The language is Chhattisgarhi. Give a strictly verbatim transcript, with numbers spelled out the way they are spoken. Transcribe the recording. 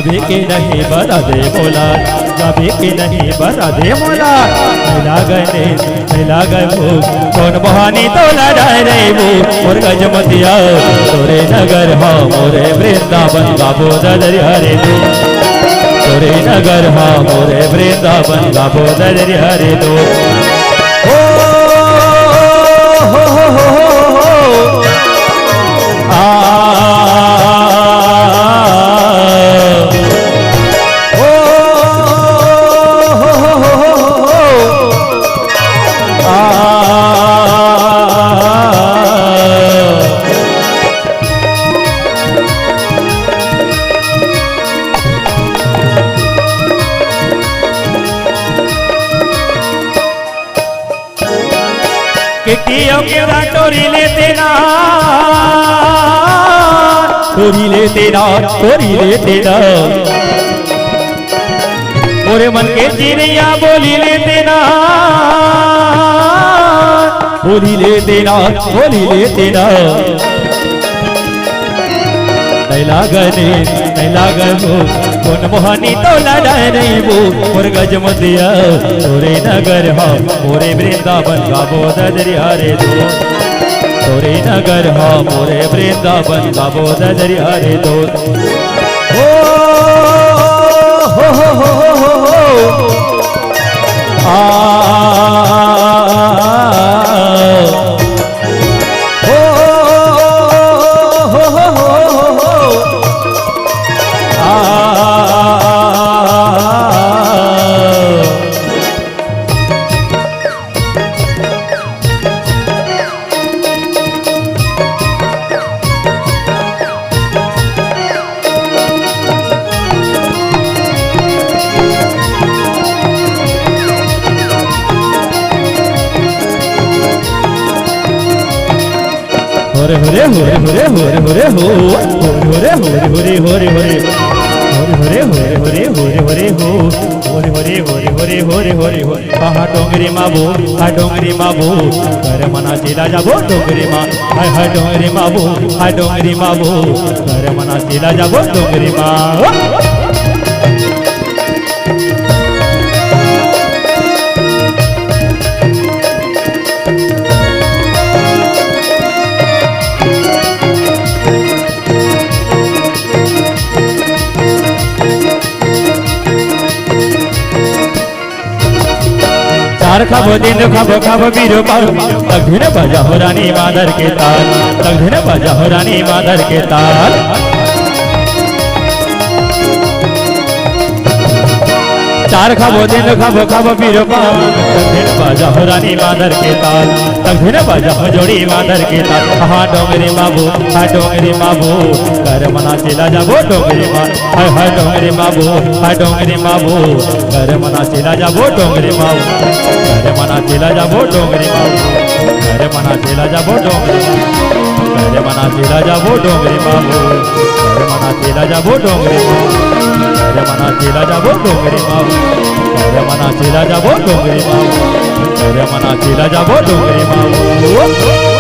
जाबे के नहीं बता दे मोला, जाबे के नहीं बता दे मोला। नहीं लागे नींद, नहीं लागे भूख, कोन मोहानी तोला डरे वो। मोर गजमतिया तोरे नगर हा मोरे वृंदावन गाबो ददरिया रे दो। तोरे नगर हा मोरे वृंदावन गाबो ददरिया रे दो। ओ, हो, हो, हो, हो, हो। आ, ओ, हो, हो, हो, हो, हो। आ, के कियो के ना टोरी लेते ना, टोरी लेते ना, टोरी लेते ना। मोरे मन के चिड़िया बोली लेते ना, बोली लेते ना, बोली लेते ना। नहीं लागे नींद, नहीं लागे भूख, कोन मोहानी तोला डरे वो। मोर गजमतिया तोरे नगर हा मोरे वृंदावन गाबो ददरिया रे दो। तोरे नगर हा मोरे वृंदावन गाबो ददरिया रे दो। ओ, हो, हो, हो, हो, हो, हो। आ, ओ, हो, हो, हो, हो, हो। आ, होरे होरे होरे होरे होरे होरे हो। होरे होरे होरे होरे होरे होरे होरे। होरे होरे होरे होरे होरे होरे होरे हो। होरे होरे होरे होरे होरे होरे होरे हो। आहा डोंगरी मा बो, हा डोंगरी मा बो, कर मना चला जाबो डोंगरी मा। हाय हाय डोंगरी मा बो, हा डोंगरी मा बो, कर मना चला जाबो डोंगरी मा। चार खाबो दिन खाबो खाबो बीरो पाल, तक दिन बजा हो रानी मादर के ताल, तक दिन बजा हो रानी मादर के ताल। चार खाबो दिन खाबो खाबो बीरो पाल, तक दिन बजा हो रानी मादर के ताल, तक दिन बजा हो जोड़ी मादर के ताल। हाँ डोंगरी मा बो, हाँ डोंगरी मा बो, कर मना चला जाबो डोंगरी मा। हाय हाय डोंगरी मा बो, हाय डोंगरी मा बो, कर मना चला जाबो डोंगरी मा बो। कर मना चला जाबो डोंगरी मा बो। कर मना चला जाबो डोंगरी मा बो। कर मना चला जाबो डोंगरी मा बो। कर मना चला जाबो डोंगरी मा बो। कर मना चला जाबो डोंगरी मा बो। कर मना चला जाबो डोंगरी मा बो। कर मना चला जाबो डोंगरी मा बो।